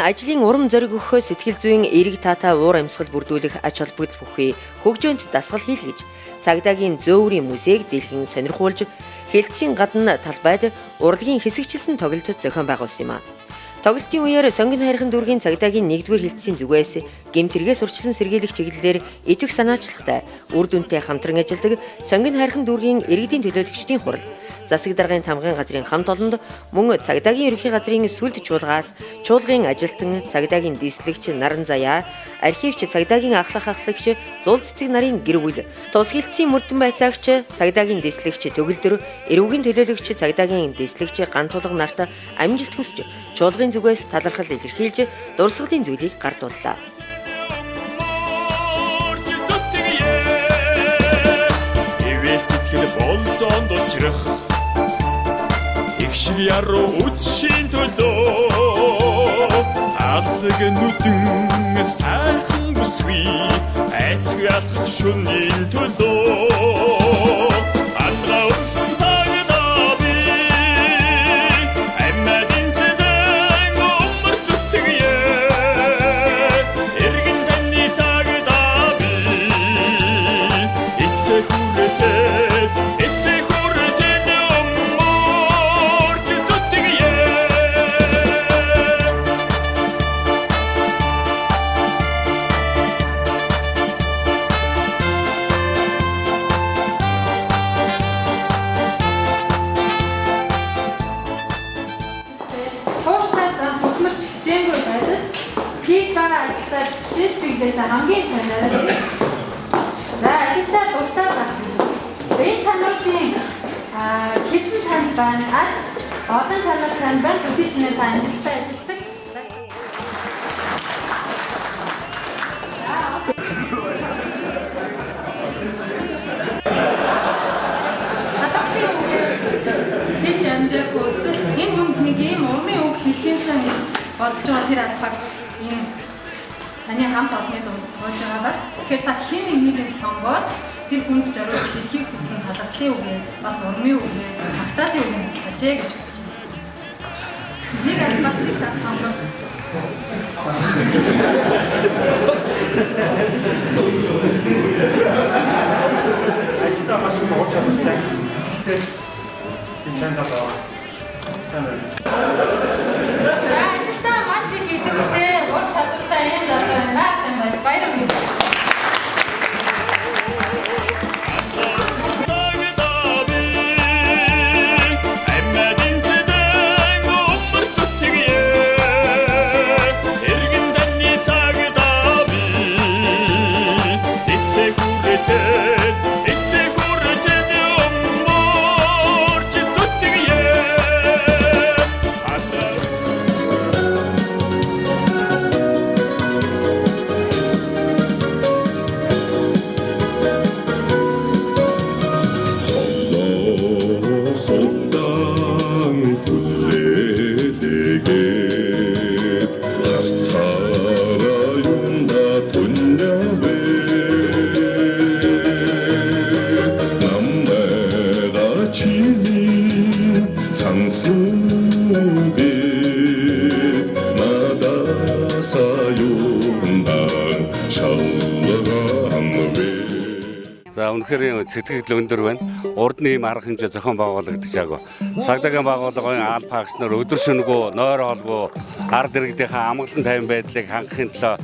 Ажлын урам зориг өгөхөө сэтгэл зүйн эерэг таатай уур амьсгал бүрдүүлэх ач холбогдол бүхий хөгжөөнд дасгал хийлгэж, цагдаагийн зөөврийн музейг дэлгэн сонирхуулж, хэлтсийн гадна талбайд урлагийн хэсэгчилсэн тоглолт зохион байгуулсан юм а. Тоглолтын үеэр Сонгино хайрхан дүүргийн цагдаагийн 1-р хэлтсийн зүгээс гэмт хэрэгээс урьдчилан сэргийлэх чиглэлээр идэвх санаачлагтай үр дүнтэй хамтран ажилладаг Сонгино хайрхан дүүргийн иргэдийн төлөөлөгчдийн хурал, засаг даргын тамгын газрын хамт олонд мөн цагдаагийн ерөнхий газрын сүлд чуулгаас чуулгын ажилтан, цагдаагийн дислэгч Наран Заяа, архивч цагдаагийн ахлах ахлагч Зул цэцэг нарын гэр бүл, тус хилцийн мөрдөн байцаагч цагдаагийн дислэгч Төгөлдөр, эрүүгийн төлөөлөгч цагдаагийн дислэгч Гантулга нарт амжилт хүсч чуулгын зүгээс талархал илэрхийлж дурсгалын зүйлийг гардууллаа. Сэтгэл болзоонд учрах их шиг яруу үдшийн төлөө алдаг нүдэн сайхан бүсгүй айцгүй алхах шөнийн төлөө андгаа өгсөн цагдаа би амьмадын сэдэн өмөр зүтгэе эргэн таны цагдаа би эцэг хүртэл эцэг хүртэл өмөрч зүтгэе. Тууштай зам хөдөлмөрч хичээнгүй байдал хийх байгаа ажилдаа жишээлбэлээс хамгийн сайн найруулдаг. За, ажилдаа дуртай байх. Энэ чанарын хэдэн танд байна? Аль олон чанар танд байна? Төдий чинээ та амжилттай ажилладаг. Талархлын үгээр хэлж амжаагүй эсвэл энэ хүнд нэг ийм урмын үг хэллээсэн гэж бодож байгаа тэр алхагч энэ таны хамт олонны дунд сууж байгаа ба. Тэгэхээр та хэн нэг нь сонгоод тэр хүнд зориулж хэлхийг хүсэн талархлын үгээ, бас урмын үгээ, магтаалын үгийг хэлж гэж хүсэж байна. Нэг алхагчийг та сонгоо. Ажилдаа маш их ур чадвартай, сэтгэлтэй тийм сайн залуу байгаа. Сайн байна. За, ажилдаа маш их идэвхтэй, ур чадвартай ийм залуу байна. Тийм байж баяр хүргэе. Цагдаа би амьмадын сэдэн өмөр зүтгэе эргэн таны цагдаа би эцэг хүртэл эцэг хүртэл өмөрч зүтгэе. Андаа Судан хүлээлээгээд харцаараа юунда түнявэ намайга чиний сансан бид надасаа юундан шалгаанвэ. За, үнэхээр сэтгэл өндөр байна. Урд нь ийм арга хэмжээ зохион байгуулагдаж байгаагүй. Цагдаагийн байгууллагын алба хаагч нар өдөр шөнөгүй, нойр хоолгүй ард иргэдийнхээ амгалан тайван байдлыг хангахын төлөө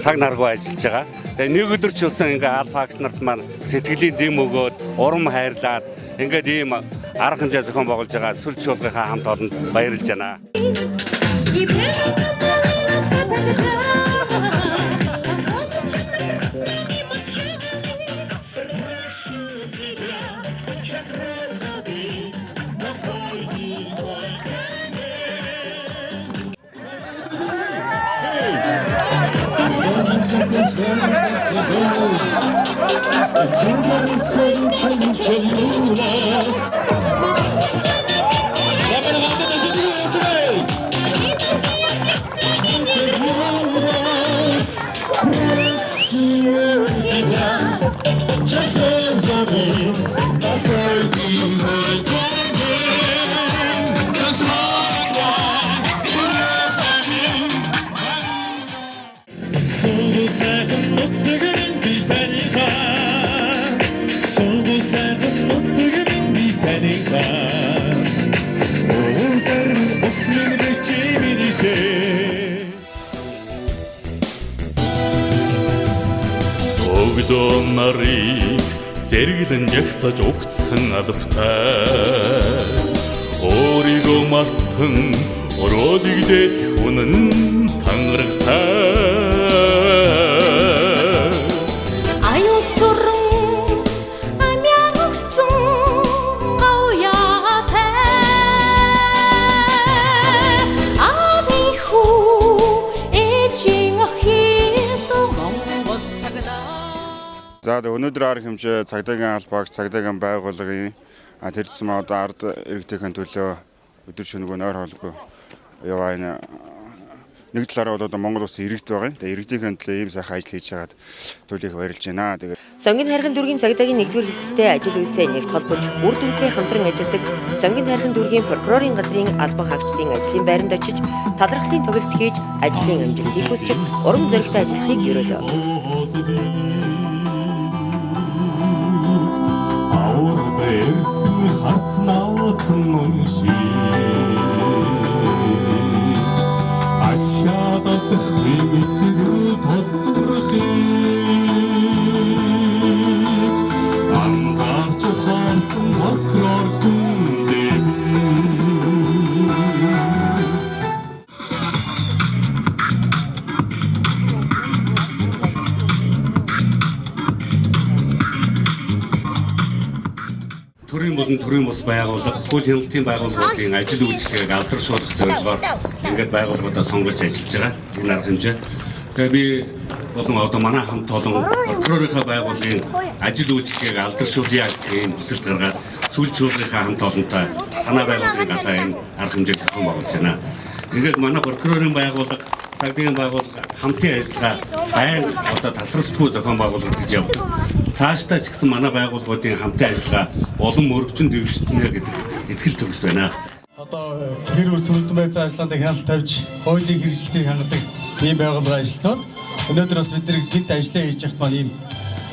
цаг наргүй ажиллаж байгаа. Тэгээ нэг өдөр ч болсон ингээ алба хаагч нарт маань сэтгэлийн дэм өгөөд, урам хайрлаад ингээд ийм арга хэмжээ зохион байгуулж байгаа сүлд чуулгынхаа хамт олонд баярлж байна. И прямо тогда Прошу тебя, час розовый, но пойди только не. Сургууль сайхан нутаг минь би таныхаа. Сургууль сайхан нутаг минь би таныхаа. Өвдөр ус минь бичи минийхээ. Огдон нарыг зэрэглэн ягсаж угтсан албатай. Өөрийгөө мартан ороод игдээд үнэн тангарагтай. Аюул сүрэн амиа өгсөн говьяатай. Аавын хүү ээжийн охид Монгол цагдаа. За өнөөдөр арга хэмжээ цагдаагийн албаг, цагдаагийн байгууллагын тэр тусмаа одоо ард иргэдийн төлөө өдөр шөнөгүй нойр хоолгүй яваа энэ нэг талаараа бол одоо Монгол улсын иргэд байгаа юм. Тэгээ иргэдийн төлөө ийм сайхан ажил хийж байгаад төлөөх баярлж байна. Тэгээд Сонгон хайрхан дүүргийн цагдаагийн нэгдүгээр хэлцтэй ажил үйлсээ нэгт холбож үр дүнтэй хамтран ажилладаг Сонгон хайрхан дүүргийн прокурорын газрын албан хаагчдын ажлын байранд очиж талархлын тоглолт хийж ажлын амжилтыг хүсч урам зоригтой ажиллахыг ерөөлөө. Аварга ирсэн харцнаас нь уншиж Ашаадах мэтгэл тодорхийг анзаарч ухаарсан прокурор хүндээ. Төрийн болон төрийн бус байгууллага, хууль хяналтын байгууллагуудын ажил үйлчлэгийг алдаршуулах зорилгоор ингээд байгууллагуудаа сонгож ажиллаж байгаа. Энэ арга хэмжээ. Тэгээ би болон одоо манай хамт олон прокурорынхаа байгууллагын ажил үйлчлэгийг алдаршуулъя гэсэн ийм хүсэлт гаргаад сүүл чуулгынхаа хамт олонтой танай байгууллагын гадаа энэ арга хэмжээг зохион байгуулж байна. Ингээд манай прокурорын байгууллага, цагдаагийн байгууллага хамтын ажиллагаа байнга одоо тасралтгүй зохион байгуулагдаж явдаг. Цаашдаа ч гэсэн манай байгууллагуудын хамтын ажиллагаа улам мөрөгжин дэвшнэ гэдэг итгэл төрс байна. Одоо хэр үр төрөлдөн байцаа ажиллагаанд хяналт тавьж, хуулийн хэрэгжилтийг хангадаг ийм байгууллагын ажилтнууд өнөөдөр бас бид нэг ажиллаа хийж байхад маань ийм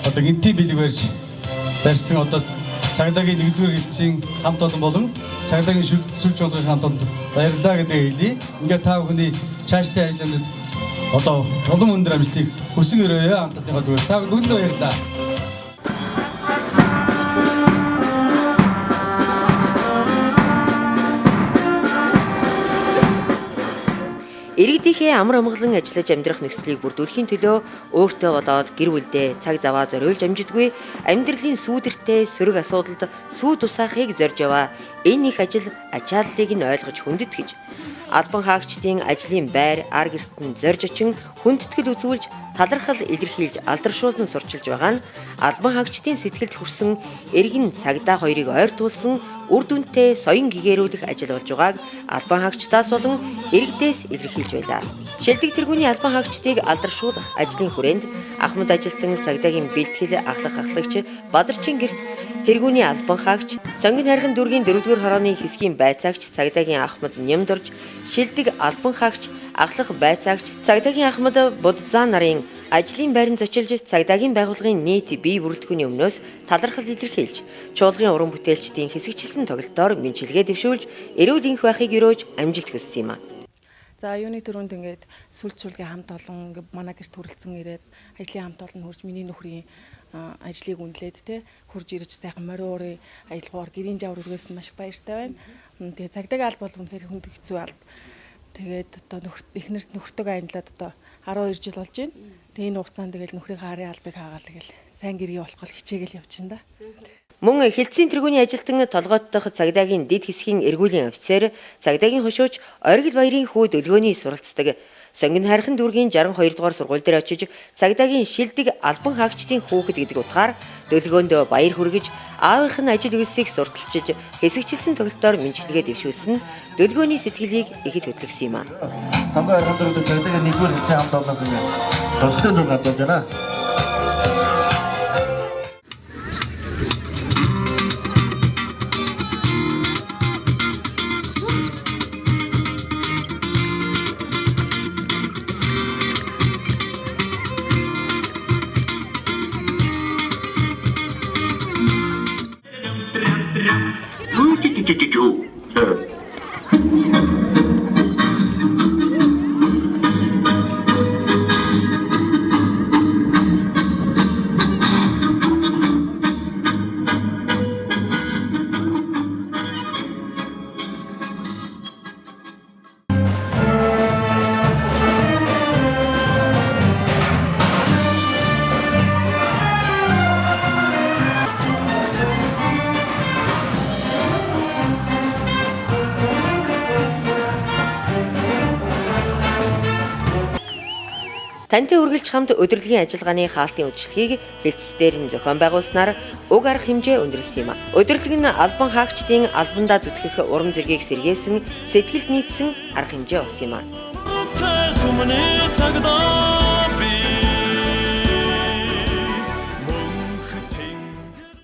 одоо гинтийн бэлэг барьж барьсан одоо цагдаагийн нэгдүгээр хэлцийн хамт олон болон цагдаагийн сүлж чуулгын хамт олонд баярлалаа гэдэг хэлье. Ингээд та бүхний цаашдын ажлууд одоо улам өндөр амжилтыг хүсэн өрөөе хамт олонныхоо зүгээр. Та бүхэнд баярлалаа. Иргэдийнхээ амар амгалан ажиллаж амьдрах нөхцөлийг бүрдүүлэхийн төлөө өөртөө болоод гэр бүлдээ цаг заваа зориулж амжидгүй амьдралын сүүдэртэй сөрөг асуудалд сүү тусаахыг зорж яваа. Энэ их ажил ачааллыг нь ойлгож хүндэтгэж албан хаагчдын ажлын байр ар гэрт нь зорж очин хүндэтгэл үзүүлж талархал илэрхийлж алдаршуулан сурчилж байгаа нь албан хаагчдын сэтгэлд хүрсэн эргэн цагдаа хоёрыг ойртуулсан үр дүнтэй соён гэгээрүүлэх ажил болж байгааг албан хаагчдаас болон иргэдээс илэрхийлж байлаа. Шилдэг тэргүүний албан хаагчдыг алдаршуулах ажлын хүрээнд Ахмад ажилтан цагдаагийн бэлтгэл ахлах ахлагч Бадарчин гэрт тэргүүний албан хаагч Сонгон хайрхан дүүргийн 4-р хорооны хэсгийн байцаагч цагдаагийн Ахмад Нямдорж шилдэг албан хаагч ахлах байцаагч цагдаагийн Ахмад Будзаа нарын ажлын байранд зочилж цагдаагийн байгууллагын нийт бие бүрэлдэхүүний өмнөөс талархал илэрхийлж чуулгын уран бүтээлчдийн хэсэгчлэн тоглолтоор мэнчилгээ дэвшүүлж эрүүл энх байхыг өрөөж амжилт хүссэн юм а. За юуны түрүүнд ингээд сүл чуулгын хамт олон ингээд манай гэрт хүрэлцэн ирээд ажлын хамт олон хурж миний нөхрийн ажлыг үнэлээд те хурж ирж сайхан морин уурын аялгаугаар гэрийн жавар үргээсэн маш их баяртай байна. Тэгээ цагдаагийн алба бол үнэхээр хүнд хэцүү алба. Тэгээд одоо эхнэрт нөхөртөөгөө амьдлаад одоо 12 жил болж байна. Тэгээ энэ хугацаанд тэгэл нөхрийнхээ арын албыг хаагаал тэгэл сайн гэргий болох гол хичээгээл явчихна да. Мөн хэлтсийн тэргүүний ажилтан толгойдох цагдаагийн дэд хэсгийн эргүүлийн офицер, цагдаагийн хошууч Оргил баярын хүү дөлгөөний суралцдаг. Сонгон хайрхан дүүргийн 62 дугаар сургууль дээр очиж цагдаагийн шилдэг албан хаагчдын хүүхэд гэдэг утгаар дөлгөөндөө баяр хүргэж аавынх нь ажил үйлсийг сурталчилж хэсэгчилсэн тоглолтоор мэнчилгээ дэвшүүлсэн нь дөлгөөний сэтгэлийг ихэд хөдлөсөн юм а. Сонгон хайрхан дүүргийн цагдаагийн нэгдүгээр хэлтсийн хамт олноос ингээд туршлагын зураг гарч байна. Тантай үргэлж хамт өдөрлөгийн ажиллагааны хаалтын үйлчлэгийг хэлтс дээр нь зохион байгуулснаар уг арга хэмжээ өндөрлөсөн юм. Өдөрлөг нь албан хаагчдын албандаа зүтгэх урам зоригийг сэргээсэн, сэтгэлд нийцсэн арга хэмжээ болсон юм. Түмний цагдаа.